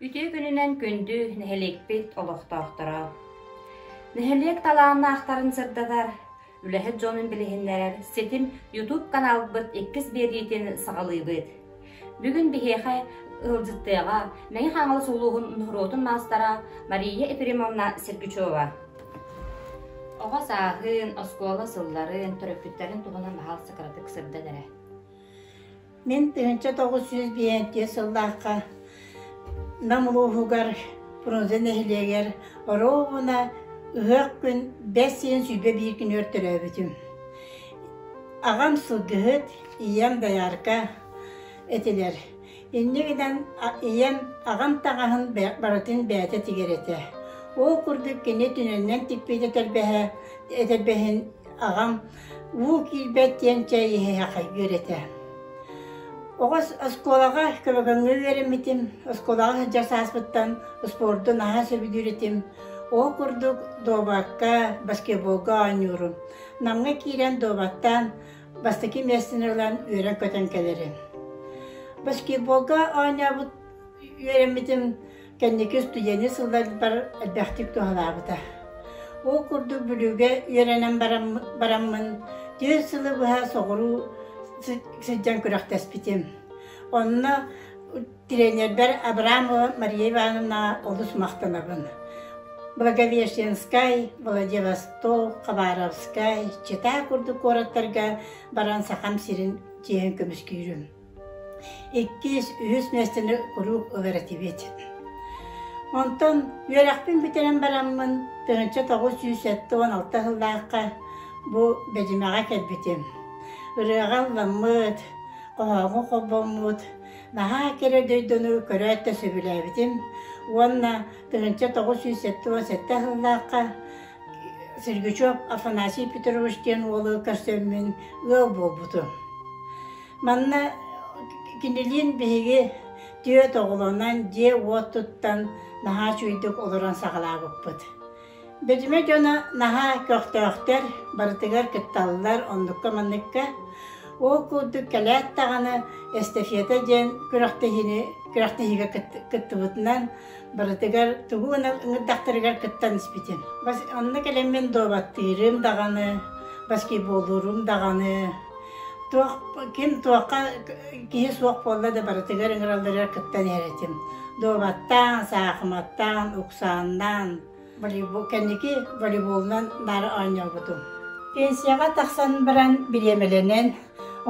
Үтүө күнүнэн күндү нэһилиэкпит олохтоохторо! Нэһилиэк талааннаахтарын сырдатар, үлэһит дьонун билиһиннэрэр ситим YouTube каналбыт иккис биэриитин саҕалыыбыт. Бүгүн биһиэхэ ыалдьыттыаҕа Мэҥэ Хаҥалас улууһун норуотун маастара Мария Ефремовна Сергучева. Оҕо сааһын, оскуола сылларын, төрөппүттэрин туһунан баһаалыста кыратык сырдан эрэ. Мин 1905 сыллаахха Нам улууһугар Фрунзе нэһилиэгэр оруобуна ыһыах күн бэс сиэн 21 күнүгэр төрөөбүтүм. Аҕам сылгыһыт, ийэм доярка этилэр. Инньэ гынан ийэм аҕам таҥаһын барытын бэйэтэ тигэр этэ. Ол курдук кини түнэннэн тикпит этэрбэһэ этэрбэһин аҕам уу киирбэт диэн чэй иһэ хайгыыр этэ. Оҕо оскуолаҕа Көбөкөҥҥө үөрэммитим, оскуолаҕа сылдьар сааспыттан спорду наһаа сөбүлүүр этим. Ол курдук дуобакка, баскетболга оонньуурум. Намҥа киирэн дуобаттаан бастакы миэстэни ылан үөрэн-көтөн кэлэрим. Баскетболга оонньообут үөрэммитим кэнники студенныы сылларбар элбэхтик туһалаабыта. Ол курдук Бүлүүгэ үөрэнэн бараммын 4 сылы быһа соҕуруу сылдьан күрэхтэспитим. Онно тренербэр Абрамова Мария Ивановнаҕа олус махтанабын. Благовещенскай, Владивосток, Хабаровскай, Чита курдук куораттарга баран Сахам сирин чиэһин көмүскүүрүм. Иккис, үһүс миэстэни куруук ылар этибит. Онтон үөрэхпин бүтэрэн бараммын 1976 сыллаахха бу Бэдьимэҕэ кэлбитим. Ырыаҕа ылламмыт, хоһооҥҥо холбоммут, наһаа кэрэ дойдуну көрөөт да сөбүлээбитим уонна 1977 сыллаахха Сергучев Афанасий Петрович диэн уолу көрсөммүн ыал буолбутум. Манна кинилиин биһиги түөрт оҕолонон, дьиэ-уот туттан наһаа үчүгэйдик олорон саҕалаабыппыт. Бэдьимэ дьоно наһаа көхтөөхтөр, барытыгар кытталлар, оннукка-манныкка. Ол курдук кэлээт даҕаны эстафета диэн күрэхтэһиини күрэхтэһиигэ кыттыбытынан барытыгар тугу ыҥырдахтарыгар кыттан испитим. Онно кэлэммин дуобаттыырым даҕаны, баскетболлуурум даҕаны, Туох ким туохха киһи суох буолла да барытыгар ыҥыралларыгар кыттан иһэр этим. Дуобаттаан, саахыматтаан, уксааннаан, волейбол кэнники волейболунан наар оонньообутум. Пенсияҕа тахсан баран бириэмэлэнэн,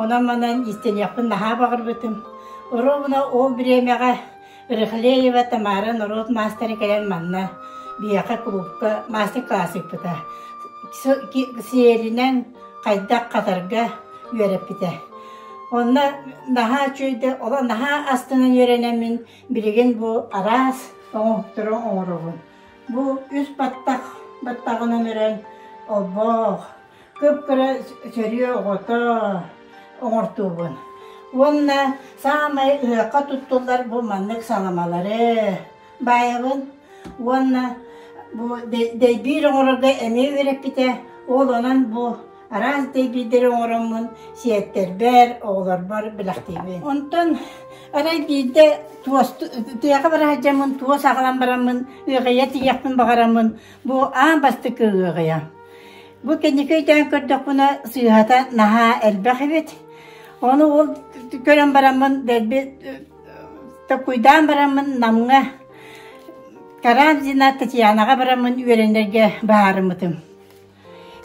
онон-манан иистэниэхпин наһаа баҕарбытым. Оруобуна ол бириэмэҕэ Рыхлеева Тамара норуот маастара кэлэн манна биһиэхэ кулуупка мастер-класс ыыппыта. Сиэринэн хайдах хатарга үөрэппитэ. Онно наһаа үчүгэйдик, олох наһаа астынан үөрэнэммин билигин бу араас оҥоһуктары оҥоробун. Бу үс баттах баттаҕынан өрөн олбох, кып-кыра сөрүө оҕото оҥортуубун. Уонна саамай ыһыахха туттуллар бу маннык саламалары баайабын уонна бу дэйбиир оҥорорго эмиэ үөрэппитэ. Ол онон бу араас дэйбиирдэри оҥороммун сиэттэрбэр, оҕолорбор бэлэхтиибин. Онтон арай биирдэ туос тыаҕа бара сылдьаммын туос аҕалан бараммын ыаҕайа тиийиэхпин баҕараммын бу аан бастакы ыаҕайа. Бу кэнники өйдөөн көрдөхпүнэ сыыһата наһаа элбэх эбит. Ону ол көрөн бараммын дэлби токкуйдаан бараммын Намҥа Карамзина Татьянаҕа бараммын үөрэнэргэ быһаарыммытым.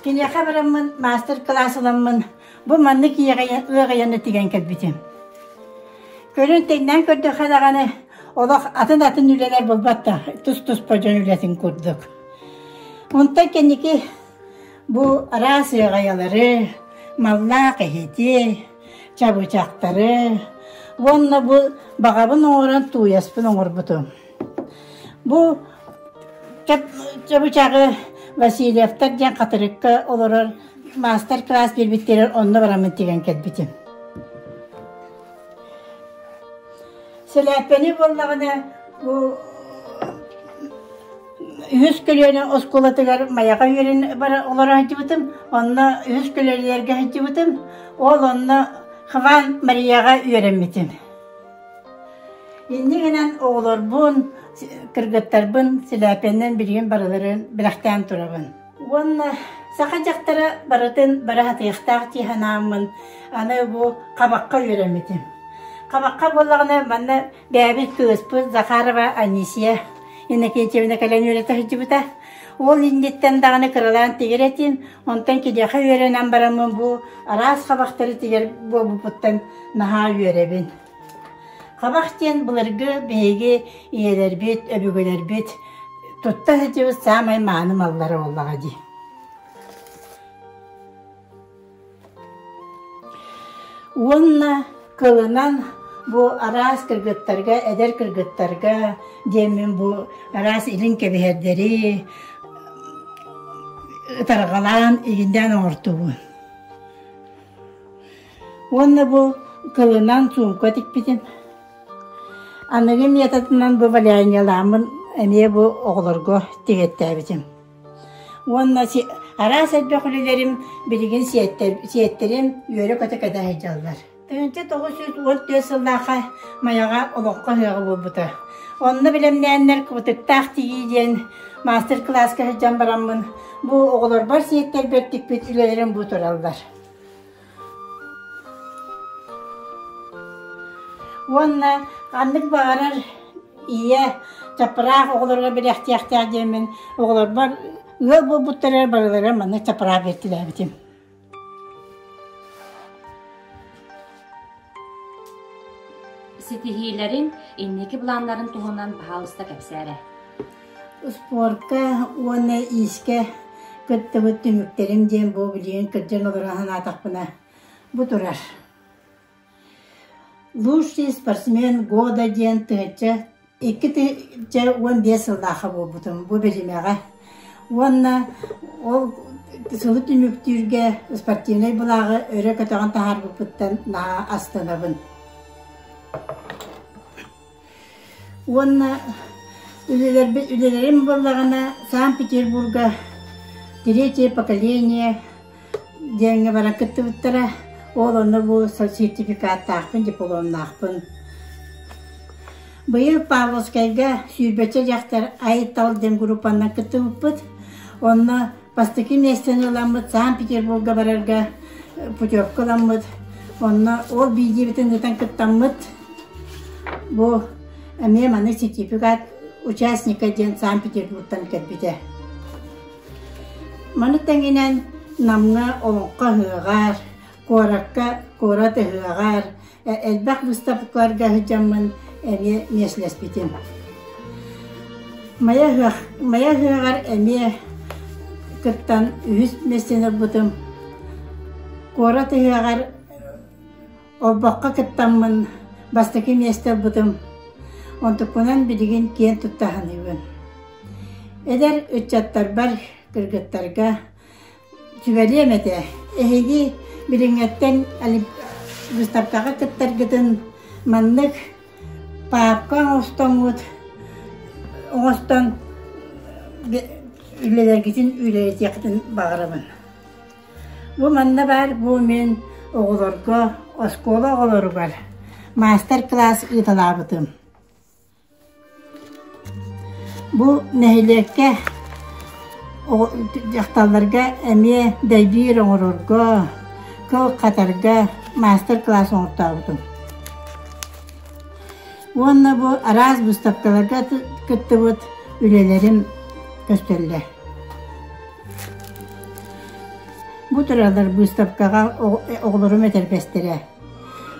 Киниэхэ бараммын маастар-кылаас ыламмын бу маннык ыаҕайаны тигэн кэлбитим. Көрөн тэҥнээн көрдөххө даҕаны олох атын-атын үлэлэр буолбат да тус-туспа дьон үлэтин курдук. Онтон кэнники бу араас ыаҕайалары, маллаах иһити, чабычахтары уонна бу баҕабын оҥорон тууйаспын оҥорбутум. Бу чабычаҕы Васильевтар диэн Хатырыкка олорор маастар-класс биэрбиттэригэр онно бараммын тигэн кэлбитим. Сэлээппэни буоллаҕына бу үһүс көлүөнэ оскуолатыгар Майаҕа үөрэн бара олоро сылдьыбытым. Онно үһүс көлүөнэлэргэ сылдьыбытым. Ол онно Хван Марияҕа үөрэммитим. Инньэ гынан оҕолорбун, кыргыттарбын силээппэннэн билигин барыларын бэлэхтээн турабын. Уонна саха дьахтара барытын бара сатыахтаах дии санааммын, аны бу хабахха үөрэммитим. Хабахха буоллаҕына манна бэйэбит кыыспыт Захарова Анисия Иннокентьевна кэлэн үөрэтэ сылдьыбыта. Ол инниттэн даҕаны кыралаан тигэр этим, онтон киниэхэ үөрэнэн бараммын бу араас хабахтары тигэр буолбуппуттан наһаа үөрэбин. Хабах диэн былыргы биһиги ийэлэрбит, өбүгэлэрбит тутта сылдьыбыт саамай мааны маллара буоллаҕа дии. Уонна кылынан бу араас кыргыттарга, эдэр кыргыттарга диэммин бу араас илин кэбиһэрдэри ытарҕалаан игиндээн оҥортубун. Уонна бу кылынан суумка тикпитим. Аныгы методынан бу валяниелааммын эмиэ бу оҕолорго тигэттээбитим. Уонна араас элбэх үлэлэрим билигин сиэттэрим үөрэ-көтө кэтэ сылдьаллар. 1914 сыллаахха Майаҕа олоҥхо ыһыаҕа буолбута. Онно бэлэмнээннэр Кыбытыктаах тигии диэн мастер-кылааска сылдьан бараммын, бу оҕолорбор сиэттэрбэр тикпит үлэлэрим бу тураллар. Уонна ханнык баҕарар ийэ чаппыраах оҕолорго бэлэхтиэхтээх диэммин оҕолорбор ыал буолбуттарыгар барыларыгар маннык чаппыраах биэртилээбитим. Ситиһиилэрин, инники былааннарын туһунан баһаалыста кэпсээрэ. Спорка уонна иискэ кыттыбыт түмүктэрим диэн бу билигин кырдьан олорон санаатахпына бу турар. Лучший спортсмен года диэн тыһыынча 2015 сыллаахха буолбутум бу бириэмэҕэ. Уонна ол сылы түмүктүүргэ спортивнай былааҕы өрө көтөҕөн таһаарбыппыттан наһаа астынабын. Уонна үлэлэрбит үлэлэрим буоллаҕына Санкт-Петербурга третье поколение диэҥҥэ баран кыттыбыттара. Ол онно бу сертификаттаахпын, дипломнаахпын. Быйыл Павловскайга сүүрбэччэ дьахтар Ай-Тал диэн группанан кыттыбыппыт. Онно бастакы миэстэни ыламмыт Санкт-Петербурга барарга путевка ыламмыт. Онно ол биидиибитин ыытан кыттаммыт. Бу эмиэ маннык сертификат участника диэн Санкт-Петербургтан кэлбитэ. Маны тэҥинэн Намҥа олоҥхо ыһыаҕар, куоракка куорат ыһыаҕар элбэх выставкаларга сылдьаммын эмиэ миэстэлэспитим. Майа ыһыах Майа ыһыаҕар эмиэ кыттан үһүс миэстэни ылбытым. Куорат ыһыаҕар Олбоххо кыттаммын бастакы миэстэ ылбытым. Онтукпунан билигин киэн тутта саныыбын. Эдэр ыччаттарбар, кыргыттарга сүбэлиэм этэ. Эһиги билиҥҥэттэн выставкаҕа кыттаргытын маннык паапка оҥостоҥҥут оҥостон үлэлэргитин үлэлэтиэххитин баҕарабын. Бу манна баар бу мин оҕолорго, оскуола оҕолоругар маастар-кылаас ыыталаабытым. Бу нэһилиэккэ дьахталларга эмиэ дэйбиир оҥорорго, кыл хатарга маастар-кылаас оҥортообутум. Уонна бу араас быыстапкаларга кыттыбыт үлэлэрим көстөллөр. Бу тураллар быыстапкаҕа оҕолорум этэрбэстэрэ.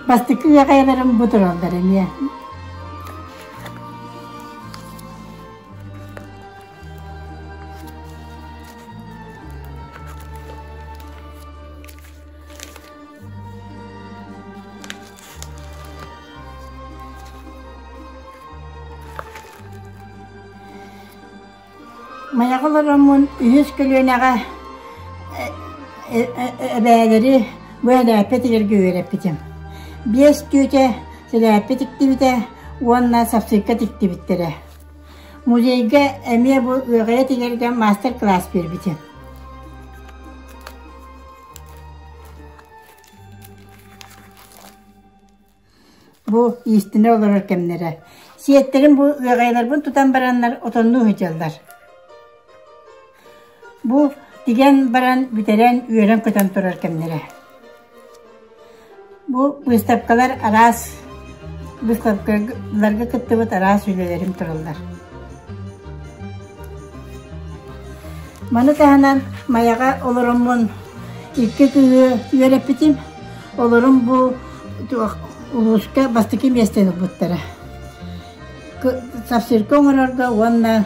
Бастакы ыаҕайаларым бу тураллар эмиэ. Майаҕа олороммун үһүс көлүөнэҕэ эбээлэри бу элээппэ тигэргэ үөрэппитим. Биэс түөтэ сэлээппэ тиктибитэ уонна сапсыыкка тиктибиттэрэ. Музейга эмиэ бу ыаҕайа тигэргэ мастер-класс биэрбитим. Бу иистэнэ олорор кэмнэрэ. Сиэттэрим бу ыаҕайаларбын тутан бараннар отоннуу сылдьаллар. Бу тигэн баран бүтэрэн үөрэн-көтөн турар кэмнэрэ. Бу быыстапкалар араас быыстапкаларга кыттыбыт араас үлэлэрим тураллар. Маны таһынан Майаҕа олороммун икки кыыһы үөрэппитим. Олорум бу улууска бастакы миэстэни ылбыттара. Сапсыырка оҥорорго уонна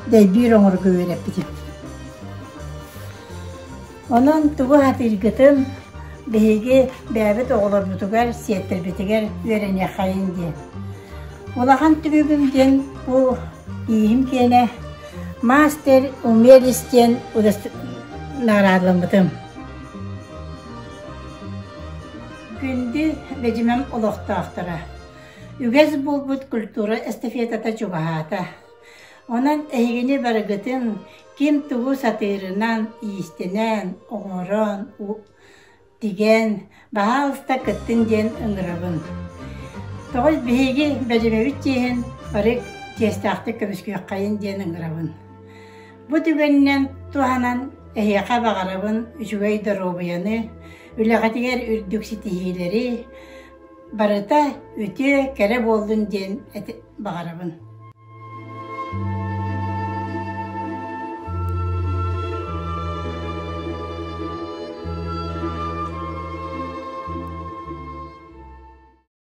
дэйбиир оҥорорго үөрэппитим. Онон тугу сатыыргытын биһиги бэйэбит оҕолорбутугар, сиэттэрбитигэр үөрэниэххэйиҥ диэн. Улахан түбүгүм диэн бу ииһим киэнэ мастер умелец диэн наҕараадаламмытым. Күндү Бэдьимэм олохтоохторо! Үгэс буолбут культура эстафетата чугаһаата. Онон эһигини барыгытын ким тугу сатыырынан иистэнэн, оҥорон, тигэн, баһаалыста кыттын диэн ыҥырабын. Тоҕо биһиги Бэдьимэбит чиэһин бары чиэстээхтик көмүскүөххэйин диэн ыҥырабын. Бу түгэнинэн туһанан эһиэхэ баҕарабын үчүгэй доруобуйаны, үлэҕитигэр үрдүк ситиһиилэри, барыта үтүө, кэрэ буоллун диэн баҕарабын.